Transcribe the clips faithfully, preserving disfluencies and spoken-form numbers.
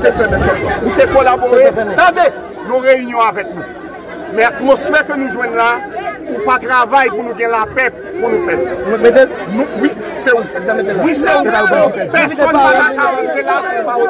Ou te kolabore, tande, nan reyinyon avèk nou. Men atmosfè ke nou jwenn la, ou pa travay pou nou gen lapè pou nou fè. Nou, wi, se ou. Wi, se ou. Pèsonn pa ta ka rantre la, se pa ou.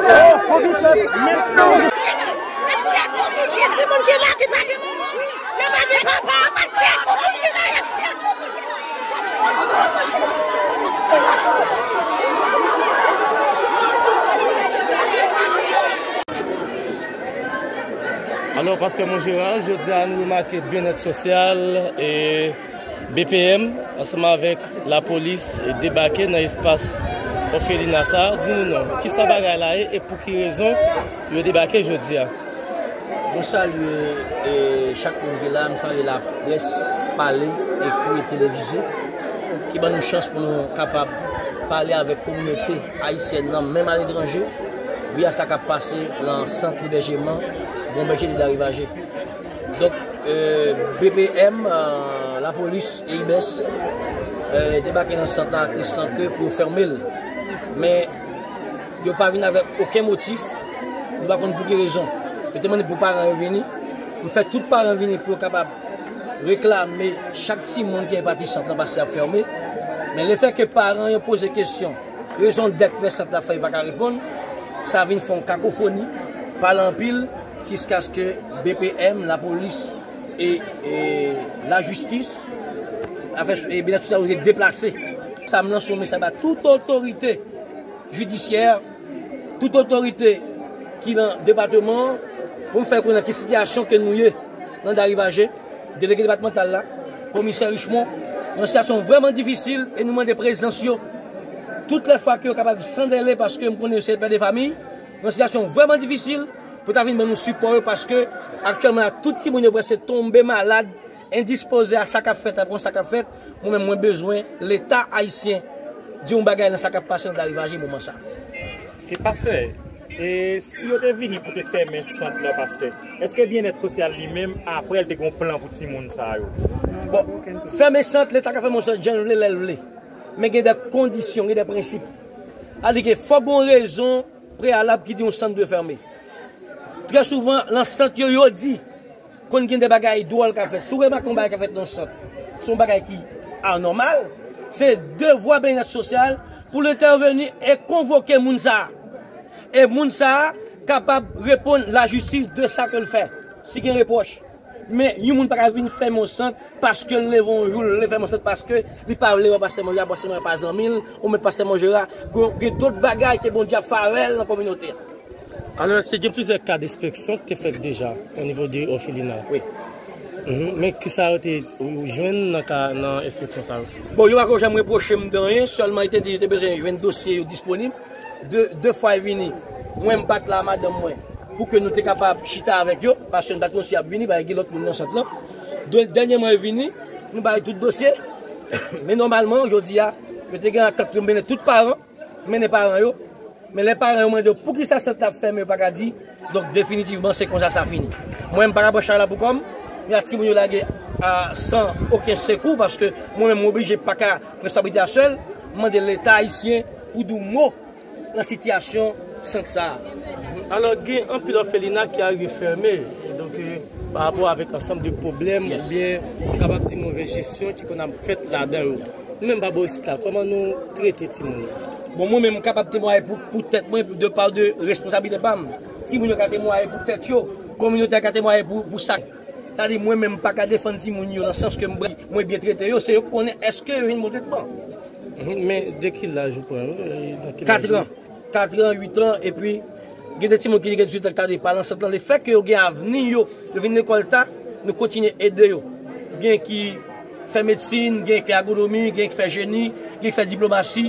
Alò, Pastè Monjera, jodi a nou remake Byennèt Sosyal e B P M ansanm avèk lapolis debake nan espas òfelina sa a. Di nou non, kisa bagay la ye e pou ki rezon yo debake jodi a? Nou salye, e, chak moun ki la, nou salye laprès, pale, ekri e televize, ki ban nou chans pou nou kapab pale avèk kominote ayisyèn nan, menm aletranje, via sa k ap pase nan sant ebèjeman Bon Bèje de Larivaje. Donk, e, B P M, e, lapolis e IBES, e, debake nan sant la, te san ke pou yo fèmen l. Men, yo pa vin avèk okenn motif. Nou pa konn pou ki rezon. Yo te mande pou paran yo vini. M fè tout paran vini pou yo kapab reklame chak timoun ki gen pati sant lan paske y ap fèmen. Men lefètke paran yo poze kesyon, rezon dèt fè sant la fè yo pa ka reponn, sa vin fè yon kakofoni, pale anpil, jiskaske B P M, lapolis e, e lajistis, afè, e byenèt sosyal yo te deplase. Sa m lanse yon mesaj ba tout otorite jidisyè, tout otorite ki nan depatman an, pou m fè konnen ki sitiyasyon ke nou ye nan Larivaje, delege depatmantal la, komisè Richemond, nan sitiyasyon vrèman difisil e nou mande prezans yo. Tout lè fwa ke yo kapab san dèle, paske m konnen yo se pè de famiy, nan sitiyasyon vrèman difisil, pou ta vin ban nou sipò yo, paske aktyèlman la, tout timoun yo prèske tonbe malad, endispoze a sa k ap fèt, a konn sa k ap fèt, mwen menm mwen bezwen Leta ayisyen di yon bagay nan sa k ap pase nan Larivaje moman sa. E pastè, e si yo te vini pou te fèmen sant lan, pastè, èske Byennèt Sosyal li menm, apre l te gen yon plan pou timoun sa yo? Bon, fèmen sant, Leta ka fèmen yon sant jan l vle, lè l vle. Men gen de kondisyon, gen de prensip. Sa vle di ke fòk gen yon rezon preyalab ki di yon sant dwe fèmen. Trè souvan, nan sant yo, yo di, konn gen de bagay dwòl k ap fèt. Si w remake yon bagay k ap fèt nan sant, se yon bagay ki anòmal, se devwa Byennèt Sosyal pou l entèveni e konvoke moun sa a. E moun sa a kapab reponn lajistis de sa ke l fè, si gen repwòch. Men, yon moun pa ka vin fèmen yon sant paske l leve yon jou, l vle fèmen yon sant paske li pa vle wè Pastè Monjera, Pastè Monjera pa zanmi l, ou menm Pastè Monjera, gen, gen dòt bagay ke Bondye ap fè avè l nan kominote a. Alò, èske gen plizyè ka d enspeksyon ki te fèt deja o nivo de òfelina? Wi. Mhm. Men kisa yo te, ou jwenn nan ka, nan enspeksyon sa yo? Bon, yo pa ko janm repwoche m de anyen, sèlman yo te di yo te bezwen jwenn dosye yo disponib. De, de fwa yo vini, mwen m pa t la, madanm mwen, pou ke nou te kapab chita avèk yo, paske nou pa t konn si y ap vini, paske gen lòt moun nan sant lan. De, dènyèman yo vini, nou ba yo tout dosye. Men nòmalman, jodi a, yo te gen antant pou yo mennen tout paran, mennen paran yo. Men lè paran yo mande yo poukisa sant la ap fèmen, yo pa ka di. Donk, definitivman, se konsa sa fini. Mwen, m pa ka pran chay la pou kò m. Men a timoun yo lage a, san okenn sekou, paske mwen menm, mwen oblije pa ka pran responsabilite a sèl. M mande Leta ayisyen pou di yon mo nan sitiyasyon sant sa a. Alò, gen anpil òfelina ki arive fèmen, donk, e, pa rapò avèk ansanm de pwoblèm, oubyen, m kapab di, move jesyon ki konn ap fèt ladan yo. Nou menm pa bò isit la, kòman nou trete timoun yo? Bon, mwen menm, m kapab temwaye pou, pou tèt mwen, de pa de responsablite pa m. Timoun yo ka temwaye pou tèt yo, kominote a ka temwaye pou, pou sa. Sa di, mwen menm, m pa ka defann timoun yo nan sans ke m, mwen byen trete yo, se yo k konnen èske yo jwenn bon tretman. Mhm, men de ki laj ou pran yo? E nan ki laj yo? Katran. Katran, uitan, epi gen de timoun ki gen dizuitan ki ta dwe pa nan sant lan. Lefètke yo gen avni yo, yo vin lekòl ta, nou kontinye ede yo. Gen ki fè medsin, gen ki fè agronomi, gen ki fè jeni, gen ki fè diplomasi,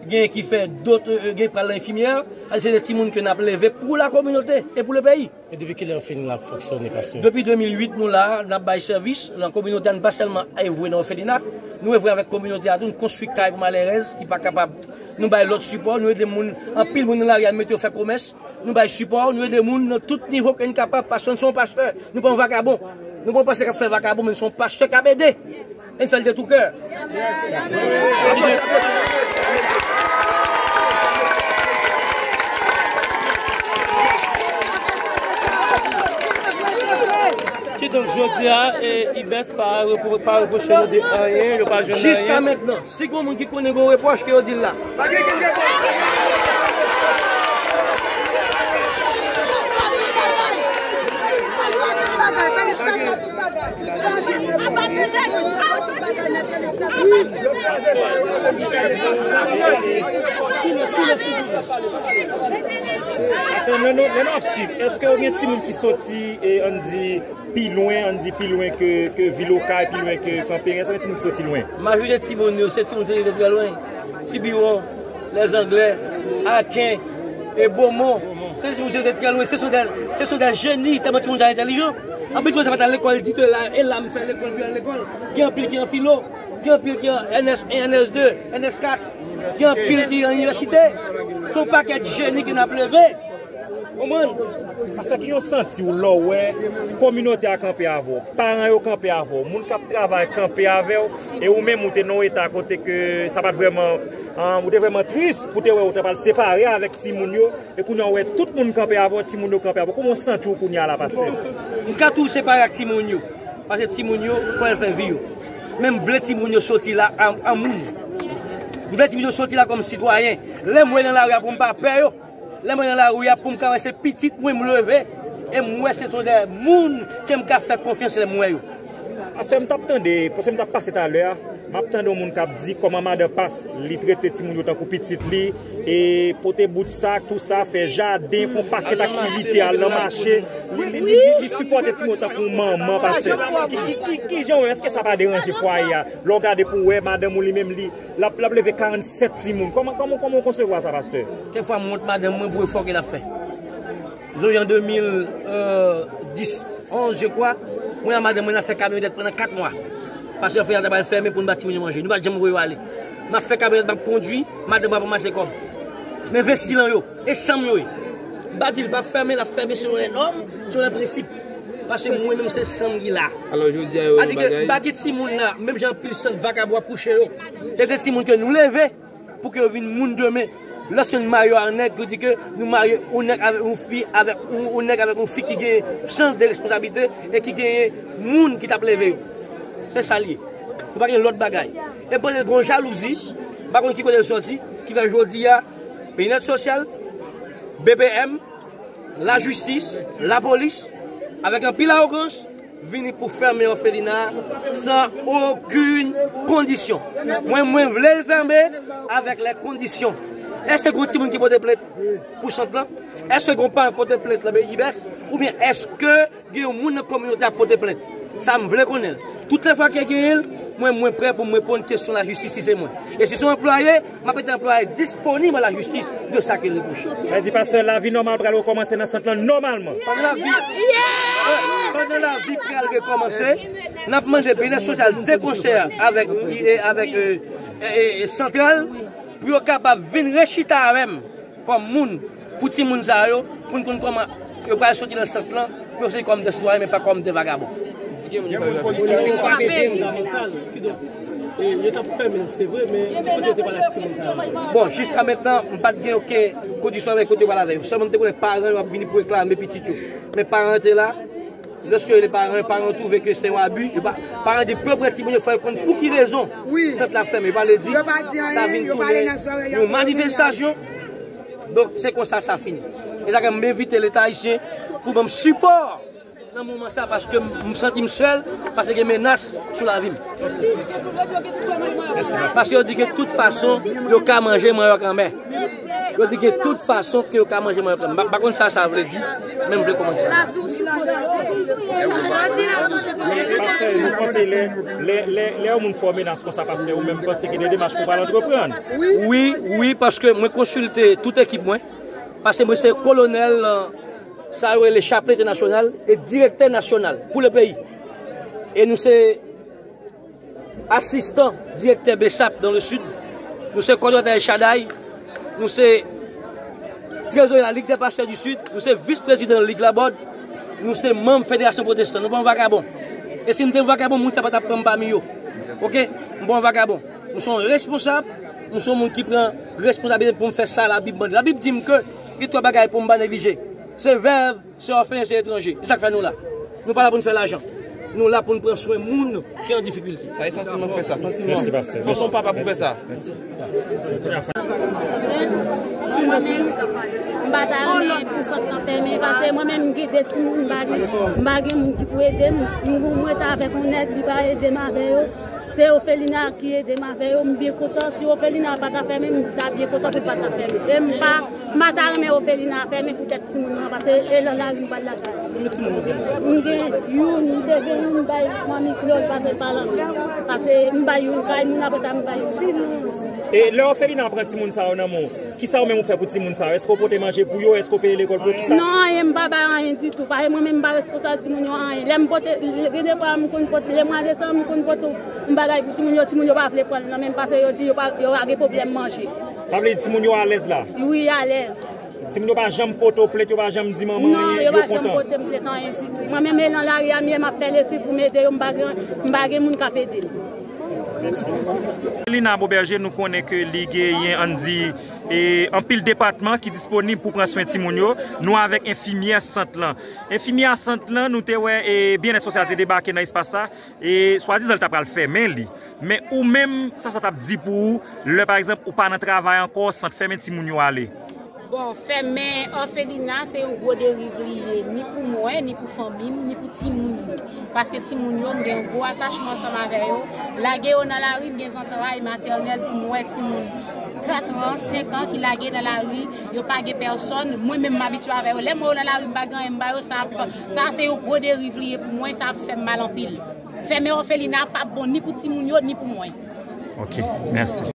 gen ki fè dòt, e, e, gen ki pral nan enfimyè. Sa se de timoun ke n ap leve pou la kominote e pou le peyi. E depi kilè òfelina ap fonksyone, pastè? Depi de mil uit, nou la, n ap bay sèvis nan kominote a. Nou pa sèlman evwe nan òfelina, nou evwe avèk kominote a tou, nou konstwi kay pou malerèz ki pa kapab. Nou bay lòt sipò, nou ede moun, anpil moun nan lari a, nou mete yo fè komès, nou bay sipò, nou ede moun nan tout nivo ke n kapab, paske n se yon pastè, nou pa yon vakabon. Nou pa yon pastè k ap fè vakabon, men n se yon pastè k ap ede. E n fè l de tou kè. Sa, e, Ibès pa repro-, pa repwoche nou de anyen, yo pa jwenn anyen. Jiska mentnan, si gon moun ki konnen gon repwòch, ke yo di l la. Paske lè nou, lè nou ap swiv, èske ou gen timoun ki soti, e, ann di, pi lwen, ann di pi lwen ke, ke vil Okay, pi lwen ke Kanperen, èske ou gen timoun ki soti lwen? Majorite timoun yo, se timoun ki soti trè lwen. Tibiwon, Lèzanglè, Aken, e Bomon. Se timoun ki soti trè lwen, se sont des, ce sont des génies, tèlman timoun sa entèlijan. Anpil timoun sa pa t al lekòl ditou, e la, e la m fè lekòl, pi al lekòl. Gen anpil ki an filo, gen anpil ki an N S un, N S deux, N S quatre, gen anpil ki an inivèsite. Se yon pakèt jeni ke n ap leve. Konprann? Pastè, ki jan w santi w lè w wè kominote a kanpe avè w, paran yo kanpe avè w, moun k ap travay kanpe avè w, e ou menm ou te nan yon eta kote ke sa pa t vrèman, an, ou te vrèman tris pou te wè ou ta pral separe avèk timoun yo, e kounye a w wè tout moun kanpe avè w, timoun yo kanpe avè w. Kòman w santi w kounye a la, pastè? M ka toujou separe ak timoun yo, paske timoun yo, fò yo fè vi yo. Men m vle timoun yo soti la an, an moun. M vle timoun yo soti la kòm sitwayen. Lè m wè nan lari a pou m pa pè yo. Lè mwen nan lari a, pou m ka wè se pitit mwen m leve, e m wè se son de moun ke m ka fè konfyans lè m wè yo. Pastè, m t ap tande, paske m t ap pase talè a, m ap tande yon moun k ap di kòman madan pas li trete timoun yo tankou pitit li, e pote bout sak, tou sa, fè jaden, fè yon pakèt aktivite, al nan mache, li, li, li, li, li sipòte timoun yo tankou manman, pastè. Ki, ki, ki, ki jan w wè, èske sa pa deranje fwaye a? Lè w gade pou w wè madanm ou li menm, li, L ap, l ap leve karannsèt timoun. Kòman, kòman, kòman w konsevwa sa, pastè? Kèk fwa, m wont madanm mwen pou efò ke l ap fè. M sonje an de mil dis, onz, je kwa, mwen ak madanm mwen, n ap fè kamyonèt pandan kat mwa. Pastè Fernand ta pral fèmen pou n ba timoun yo manje. Nou pa t janm voye yo ale. M ap fè kamyonèt, m ap kondui, madanm mwen ap ranmase kòb. Men envesti lan yo, e san m yo ye. M pa di l p ap fèmen, l ap fèmen selon lè nòm, selon lè prensip. Paske mwen menm se san m ki la. Alò, jodi a, yo bagay. Adike, m pa gen timoun la, menm jan anpil sant vakabon ap kouche yo. Se de timoun ke nou leve pou ke yo vin moun demen. Lòske nou marye yo a nèg, yo di ke nou marye yon nèg avèk yon fi, avèk yon, yon nèg avèk yon fi ki gen sans de responsablite e ki gen moun ki t ap leve yo. Se sa l ye. Nou pa gen lòt bagay. E pote gon jalouzi, m pa konn ki kote l soti, ki fè jodi a, Benèt Sosyal, B P M, lajistis, lapolis, avèk anpil awogans, vini pou fèmen òfelina a san okenn kondisyon. Mwen, mwen vle l fèmen avèk lè kondisyon. Èske gon timoun ki pote plent pou sant lan? Èske gon paran ki pote plent nan Ibès? Oubyen èske gen yon moun nan kominote a pote plent? Sa m vle konnen l. Tout lè fwa ke genyen l, mwen, mwen prè pou m reponn kesyon lajistis si se mwen. E si se yon anplwaye, m ap rete anplwaye disponib a lajistis de sa ke l repwoche. Sa vle di, pastè, lavi nòmal pral rekòmanse nan sant lan nòmalman. Pandan lavi, pandan lavi pral rekòmanse, n ap mande Benèt Sosyal de konsè avèk, e, avèk, e, e, e, Santral pou yo kapab vin rechita avè m kòm moun, pou timoun sa yo, pou n konn kòman yo pral soti nan sant lan, pou yo soti kòm de sitwayen, men pa kòm de vagabon. Gen moun ki pa vle. Kidonk, e, yo t ap fèmen l, se vre, men kote yo te pral ak timoun sa yo? Bon, jiska mentnan, m pa t gen okenn kondisyon avèk kote yo pral avè yo. Sèlman m te konnen paran yo ap vini pou reklame pitit yo. Men paran te la, lòske le paran, paran yo twouve ke se yon abi, yo pa, paran di pou yo pran timoun yo, fò yo konn pou ki rezon sant la fèmen. Yo pa vle di, sa vin tounen yon manifestasyon. Donk, se konsa sa fini. E sa fè m envite Leta ayisyen pou ban m sipò nan moman sa, paske m, m santi m sèl, paske gen menas sou lavi m. Paske yo di ke tout fason, yo ka manje manyòk anmè. Yo di ke tout fason ke yo ka manje manyòk anmè. M pa, pa konn sa sa vle di, men m vle konprann sa. Pastè, nou panse lè, lè, lè, lè yon moun fè yon menas konsa, pastè, ou menm panse gen de demach ke w pral antreprann? Wi, wi, paske mwen konsilte tout ekip mwen. Paske mwen se kolonèl, euh, sa yo rele chaplete nasyonal e direktè nasyonal pou le peyi. E nou se asistan direktè BESAP dans le Sud. Nou se kòdonatè El Shaddai. Nou se trezorye la Ligue des Pasteurs du Sud. Nou se vis prezidan Lig Labòd. Nou se manm Federasyon Pwotestan. Nou pa yon vagabon. E si m te yon vagabon, moun sa pa t ap pran m pami yo. Oke? M pa yon vagabon. M se yon responsab. M se yon moun ki pran responsablite pou m fè sa Labib mande. Labib di m ke gen twa bagay pou m pa neglije. Se vèv, se òfelen, se etranje. E sa k fè nou la. Nou pa la pou n fè lajan. Nou la pou n pran swen moun ki an difikilte. Sa esansyèlman pou fè sa, esansyèlman. Mèsi, pastè. Fò se yon papa pou fè sa. Mwen menm, m pa ta renmen pou sant lan fèmen, paske mwen menm, m gen de timoun, m pa gen, m pa gen moun ki pou ede m. M, mwen te avèk yon nèg, li pa ede m avè yo. Se Ofelina ki ede m avè yo, m byen kontan. Si Ofelina pa ta fèmen, m ta byen kontan pou l pa ta fèmen. E m pa, m pa ta renmen Ofelina fèmen poutèt timoun nan, paske e nan lari m pral lakay. Konbyen timoun ou gen? M gen youn, m te gen youn, m bay manmi Claude, paske l pa la menm. Paske m bay youn kay moun, apre sa m bay youn. E lè Ofelina pran timoun sa yo nan men w, kisa ou menm ou fè pou timoun sa yo? Èske w pote manje pou yo? Èske w peye lekòl pou yo? Kisa? Non, anyen, m pa bay anyen ditou. Paske mwen menm m pa responsab timoun yo anyen. Lè m pote, gen de fwa m konn pote, lè mwa desanm, m konn pote yon bagay pou timoun yo, timoun yo pa vle pran l nan men m, paske yo di yo pa, yo pa gen pwoblèm manje. Sa vle di timoun yo alèz la? Wi, alèz. Timoun yo pa janm pote w plent, yo pa janm di manman anyen, yo kontan? Non, yo pa janm pote m plent anyen ditou. Mwen menm, e nan lari a m ye, m ap fè lesi pou m ede yo, m pa gen, m pa gen moun k ap ede m. Mèsi. Lina Beauberger, nou konnen ke li genyen, ann di, e, anpil depatman ki disponib pou pran swen timoun yo. Nou avèk enfimyè sant lan. Enfimyè sant lan, nou te wè, e, Byennèt Sosyal te debake nan espas la. E swadizan l ta pral fèmen li. Men ou menm, sa sa t ap di pou ou, lè, pa egzanp, ou pa nan travay ankò, sant fèmen, timoun yo ale? Bon, fèmen òfelina, se yon gwo deriv li ye, ni pou mwen, ni pou fanmi m, ni pou timoun yo. Paske timoun yo, m gen yon gwo atachman ansanm avè yo. Lage yo nan lari, m gen zantray matènèl pou m wè timoun kat an, senk an ki lage nan lari, yo pa gen pèsòn. Mwen menm, m abitye avè yo. Lè m wè yo nan lari, m pa gen anyen m ba yo, sa ap, sa se yon gwo deriv li ye pou mwen, sa ap fè m mal anpil. Fèmen òfelina p ap bon ni pou timoun yo, ni pou mwen. Ok, mèsi.